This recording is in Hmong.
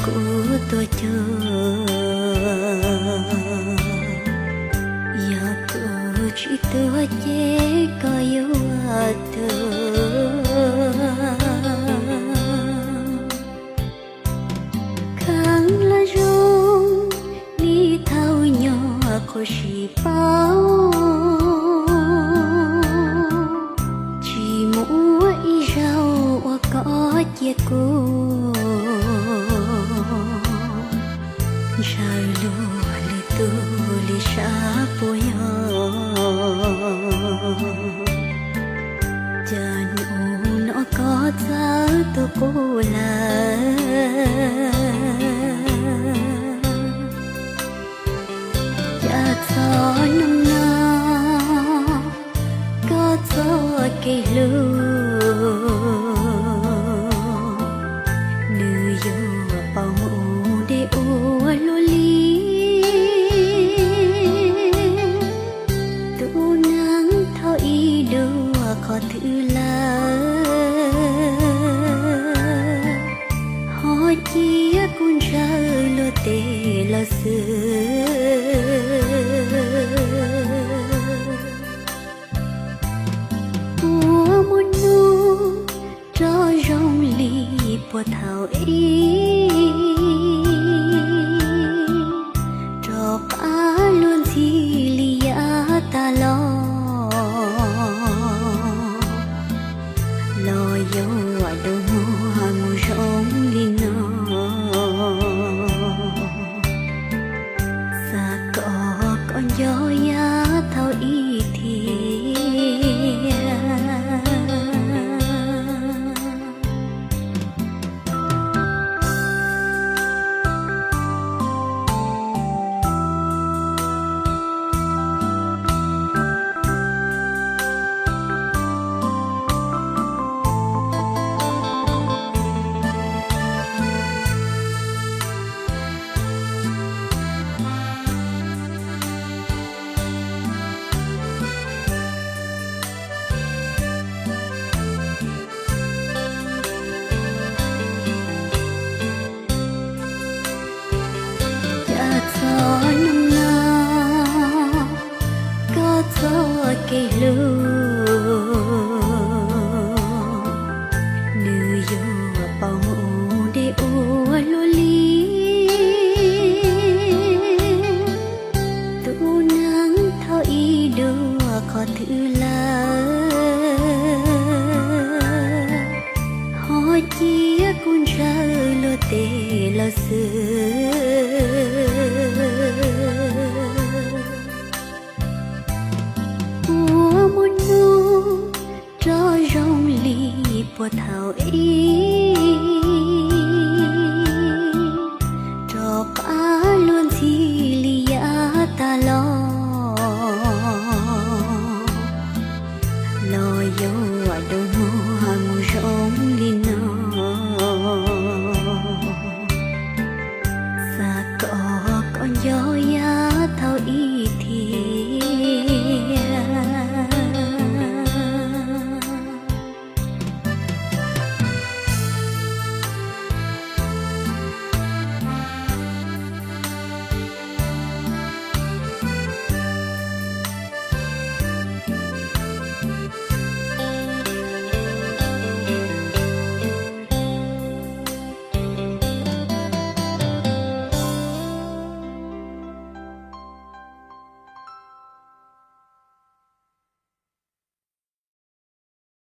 kuv tuaj cuag. Yog kuv tsis tuag ces koj yuav tuag. Kheev lawm zoo li thaum nyuam qhuav sib paub, tsis muaj ib zaug uas koj cia kuv. Ntshaw luag lwm tus li sab puas yog? Cas hnub no koj txawv tus qub lawm? Cas txog hnub no koj txoj kev hlub, nws yuav pauv mus deb ua luaj li. Tus neeg thaum ub dua qhov twg lawm, ho cia kuv ntshaw luag tej lawm xwb. Kua muaj hnub rov zoo li puag thaum ub, rov qab luag ntxhi li yav tas los, los yuav ua dua muag mus zoo li no. Xav kom koj nco yav thaum ub thiab. Cas txog hnub no koj txoj kev hlub, nws yuav pauv mus deb ua luaj li. Tus neeg thaum ub dua qhov twg lawm, ho cia kuv ntshaw luag tej lawm xwb. Kua muaj hnub rov zoo li puag thaum ub,